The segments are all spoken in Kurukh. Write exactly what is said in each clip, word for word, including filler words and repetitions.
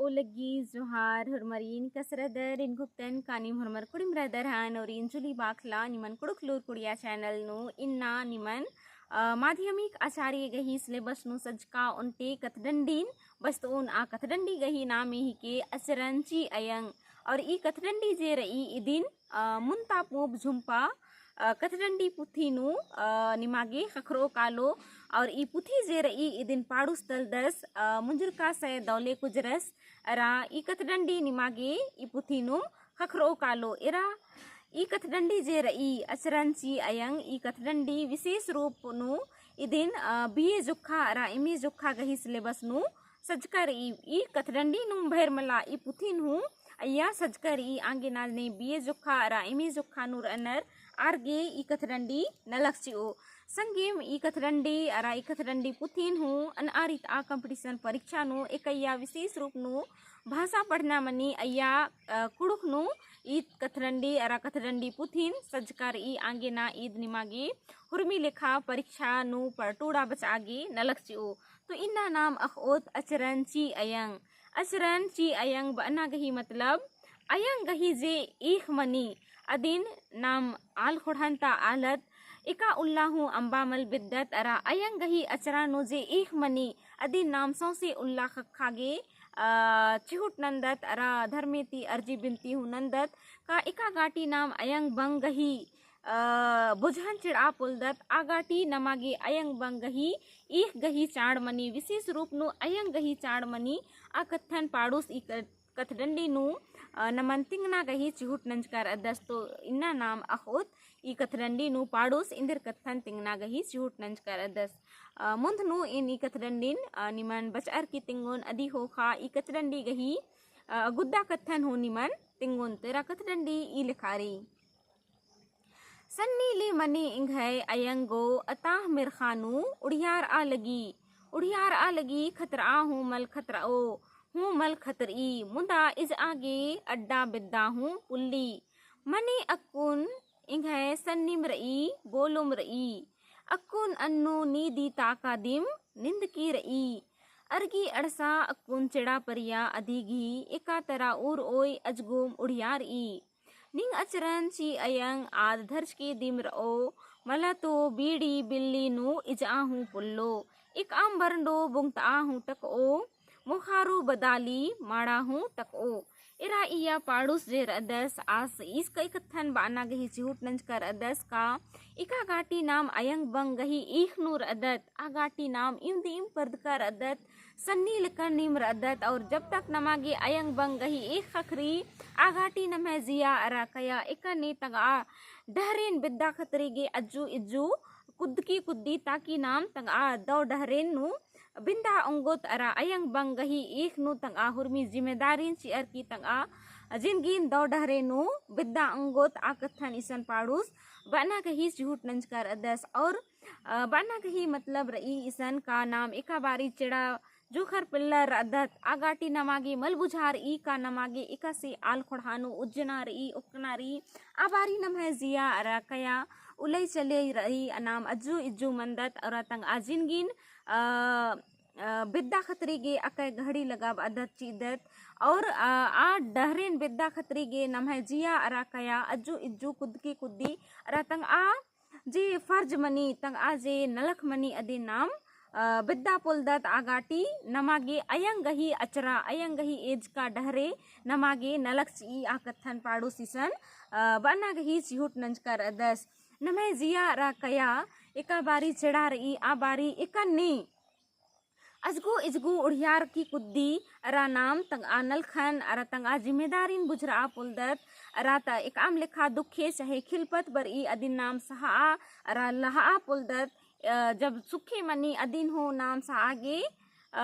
लग्गी जोहार, होरमरिन कसरदर, इन गुप्तन कानिम होरमर कुड़िम रअदर हन, और इंजुली बाखला निमन कुड़ुख लूर कुड़िया channel नू इन्ना निमन, अ, माध्यमिक आचार्य गही syllabus नू सजका ओन्टे कथडंडीन बस्तोन। आ कथडंडी गही नामे हिके अचरंची अयंग। और ई कथडंडी जे रई इदिन, अ, मुन्ता पूंप झुम्पा, अ, कथडंडी पुथी नू, अ, निमागे ख़क्खरओ कालो। और ई पुथी जे रई इदिन पाड़ुस तलदस, अ, मुंजुरका सय दौले कुजरस अरा ई कथडंडी निमागे ई पुथी नू ख़क्खरओ कालो। एरा ई कथडंडी जे रई अचरंची अयंग, ई कथडंडी विशेष रूप नू इदिन, अ, बीए जोक्खा अरा एमए जोक्खा गही syllabus नू सजका रई। ई कथडंडी नुम भैर मला ई पुथिन हूँ अइया सजका रई। आंगे नाजने बीए जोक्खा अरा एमए जोक्खा नू रअनर आर गे ई कथडंडी नलख चिओ। संगेम ई कथडंडी अरा ई कथडंडी पुथिन हूँ अनआरित आ competition परीक्षा नू एकइया विशेष रूप नू भाषा पढ़ना मनी अइया, अ, कुड़ुख नू ई कथडंडी अरा कथडंडी पुथिन सजका रई। आंगे ना ईद निमागे हुरमी लेखा परीक्षा नू पड़टूड़ा बचआ गे नलख चिओ। तो इन्ना नाम अख़ओत अचरंची अयंग। अचरंची अयंग बअना गही मतलब अयंग गही जे ईख मनी अदिन नाम आल ख़ोंड़हन ता आलत एका उल्ला हूँ अम्बा मल बेद्दत अरा अयंग गही अचरा नू जे ईख मनी अदिन नाम सौंसे उल्ला ख़क्खा गे, अ, चिहुट नन्दत अरा धर्मे ती अर्जी बिनती हूँ नन्दत का एका गाटी नाम अयंग बंग गही अ, बोझन चिड़आ पोलदत। आ गाटी नमा गे अयंग बंग गही, ईख गही चाड़ मनी, विशेष रूप नू अयंग गही चाड़ मनी, आ कत्थन पाड़ुस ई क-, कथडंडी नू, अ, नमन तिंगना गही चिहुट नंजका रअदस। तो इन्ना नाम अख़ोत ई कथडंडी नू पाड़ुस इन्देर कत्थन तिंगना गही चिहुट नंजका रअदस। अ, मुन्ध नू एन ई कथडंडीन, अ, निमन बचअर की तिंगोन अदी ख़ोख़ा ई कथडंडी गही, अ, गुद्दा कत्थन हूँ निमन तिंगोन। तो एरा कथडंडी ई लेखा रई। सन्नी ले मनी एंग्है अयंग गो अताह मेर्ख़ा नू उड़ियारआ लगी, उड़ियारआ लगी खतरआ हूँ मल खतरओ, हूँ मल खतरई, मुदा इजआ गे अड्डा बेद्दा हूँ पुल्ली। मनी अक्कुन एंग्है सन्निम रई, बोलुम रई। अक्कुन अन्नु नीदी ताका दिम निंदकी रई। अरगी अंड़सा अक्कुन चेड़ा परिया अदी गही एका तरा उर ओय अजगुम उड़ियारई। निंग अचरन ची अयंग आद धरचकी दिम रओ, मला तो बीड़ी बिल्ली नू इजआ हूँ पुल्लो, एकअम बरंडो बुंगतआ हूँ टकओ, मोखारू बदाली माड़ा हूँ टकओ। एरा इया पाड़ुस जे रअदस आस ईस कई कत्थन बअना गही चिहुट नंजका रअदस का, एका गाटी नाम अयंग बंग गही ईख नू रअदत, आ गाटी नाम इवंदी इम परदका रअदत, सन्नी लेकन नीम रअदत, और जब तक नमा गे अयंग बंग गही ईख ख़क्खरी, आ गाटी नम्है जिया अरा कया एकन्ने तंगआ डहरेन बेद्दा खतरी गे अज्जु इज्जु कुद्दकी कुद्दी ताकि नाम तंगआ दौ डहरेन नू बिंदा ओंगोत अरा अयंग बंग गही ईख नू तंगआ हुरमी जिम्मेदारिन चिअर की तंगआ जिनगीन दौ डहरे नू बेद्दा ओंगोत आ कत्थन इसन पाड़ुस बअना गही चिहुट नंजका रअदस। और अ, बअना गही मतलब रई इसन का नाम एका बारी चेड़ा जोखर पिल्लर रअदत, आ गाटी नमा गे मल बुझारई का नमा गे एकासे आल ख़ोंड़हा नू उज्जना रई, ओक्कना रई, आ बारी नम्है जिया अरा कया उलई चलई रई, आ नाम अज्जु इज्जु मन्दत अरा तंगआ जिनगीन, अ, अ, बेद्दा खतरी गे अकय घड़ी लगा बअदत चिअदत, और, अ, आ डहरेन बेद्दा खतरी गे नम्है जिया अरा कया अज्जु इज्जु कुद्दकी कुद्दी अरा तंगआ जे फर्ज मनी, तंगआ जे नलख मनी अदिन नाम, अ, बेद्दा पोलदत आ गाटी नमा गे अयंग गही अचरा, अयंग गही एजका डहरे नमा गे नलख चिई आ कत्थन पाड़ुस इसन, अ, बअना गही चिहुट नंजका रअदस। नम्है जिया अरा कया एका बारी चेड़ा रई, आ बारी एकन्ने अजगु इजगु उड़ियारकी कुद्दी अरा नाम तंगआ नलखन अरा तंगआ जिम्मेदारिन बुझरआ पोलदत अरा ता एकअम लेखा दुखे चाहे खिलपत बरई अदिन नाम सहआ अरा लहआ पोलदत। अ, जब सुखे मनी अदिन हूँ नाम सहआ गे, अ,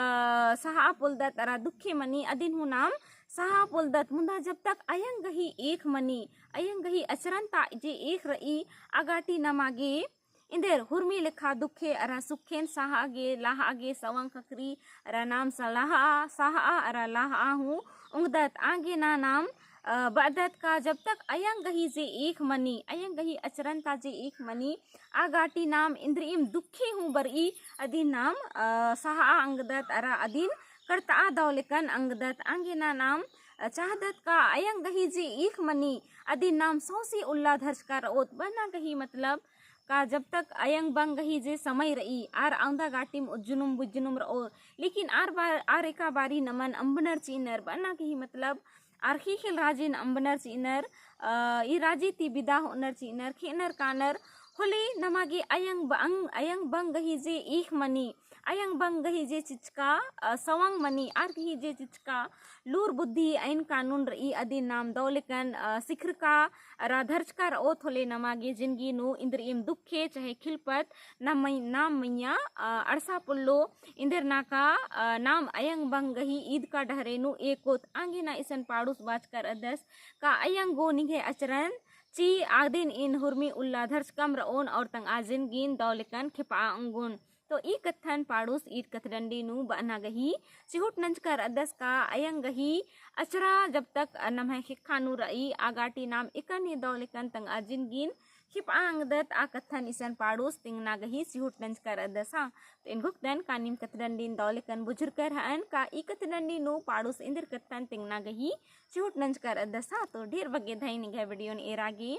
सहआ पोलदत अरा दुखे मनी अदिन हूँ नाम सहआ पोलदत। मुदा जब तक अयंग गही ईख मनी, अयंग गही अचरन ता जे ईख रई, आ गाटी नमा गे इन्देर हुरमी लेखा दुखे अरा सुखेन सहआ गे, लहआ गे सवंग ख़क्खरी अरा नाम सा लहआ, सहआ अरा लहआ हूँ ओंगदत। आंगे ना नाम, अ, बअदत का जब तक अयंग गही जे ईख मनी, अयंग गही अचरन ता जे ईख मनी, आ गाटी नाम इन्द्रिइम दुखे हूँ बरई अदिन नाम, अ, सहआ ओंगदत अरा अदिन करतआ दव लेकन अंगदत। आंगे ना नाम चाहदत का अयंग गही जे ईख मनी अदिन नाम सौंसी उल्ला धरचका रओत। बअना गही मतलब का जब तक अयंग बंग गही जे समय रई आर औंदा गाटिम उज्जुनुम बुज्जुनुम रओर, लेकिन आर बार, आर एका बारी नमन अम्बनर चिअनर। बअना गही मतलब आर ख़ीख़िल राजिन अम्बनर चिअनर, अ, ई राजी ती बिदा होअनर चिअनर, खेअनर कानर, होले नमा गे अयंग बंग, अयंग बंग गही जे ईख मनी, अयंग बंग गही जे चिचका, अ, सवंग मनी, आर गही जे चिचका लूर बुद्धि अइन कानून रई अदिन नाम दव लेकन, अ, सिखरका रा धरचका रओत होले नमा गे जिनगी नू इन्द्रिइम दुखे चाहे खिलपत नाम मइ-, नाम मइय्याँ, अ, अड़सा पोल्लो। इन्देर नाका, अ, नाम अयंग बंग गही ईद का डहरे नू एकोत। आंगे ना इसन पाड़ुस बाचका रअदस का अयंग गो निंग्है अचरन ची आदिन इन हुरमी उल्ला धरचकम रओन और तंगआ जिनगीन दव लेकन खेपआ ओंगोन। तो ई कत्थन पाड़ुस ईद कथडंडी नू बअना गही चिहुट नंजका रअदस का अयंग गही अचरा जब तक नम्है ख़ेक्खा नू रई आ गाटी नाम एकन ही दव लेकन तंगआ जिनगीन खेपआ अंगदत। आ कत्थन इसन पाड़ुस तिंगना गही चिहुट नंजका रअदस। हाँ, तो एन घुखदन का नीम कथडंडीन दव लेकन बुझुरकर हअन का ई कथडंडी नू पाड़ुस इन्देर कत्थन तिंगना गही चिहुट नंजका रअदस। हाँ, तो ढेर बग्गे धइन निंग्है video न एरा गे।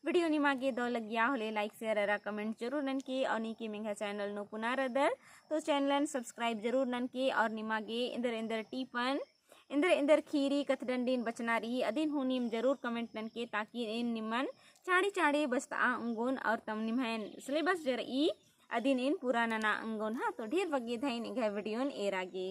Video निमा गे दव लग्गिया होले like, share अरा comment जरूर ननके और नीकिम एंग्है channel नू पुना रअदर तो channel न subscribe जरूर ननके और निमा गे इन्देर इन्देर टीपन, इन्देर इन्देर ख़ीरी कथडंडीन बचना रई अदिन हूँ नीम जरूर comment ननके ताकि एन निमन चाँड़ी चाँड़ी बचतआ ओंगोन और तम निम्हैन syllabus जे रई अदिन एन पूरा नना ओंगोन। हाँ, तो ढेर बग्गे धइन एंग्है video न एरा गे।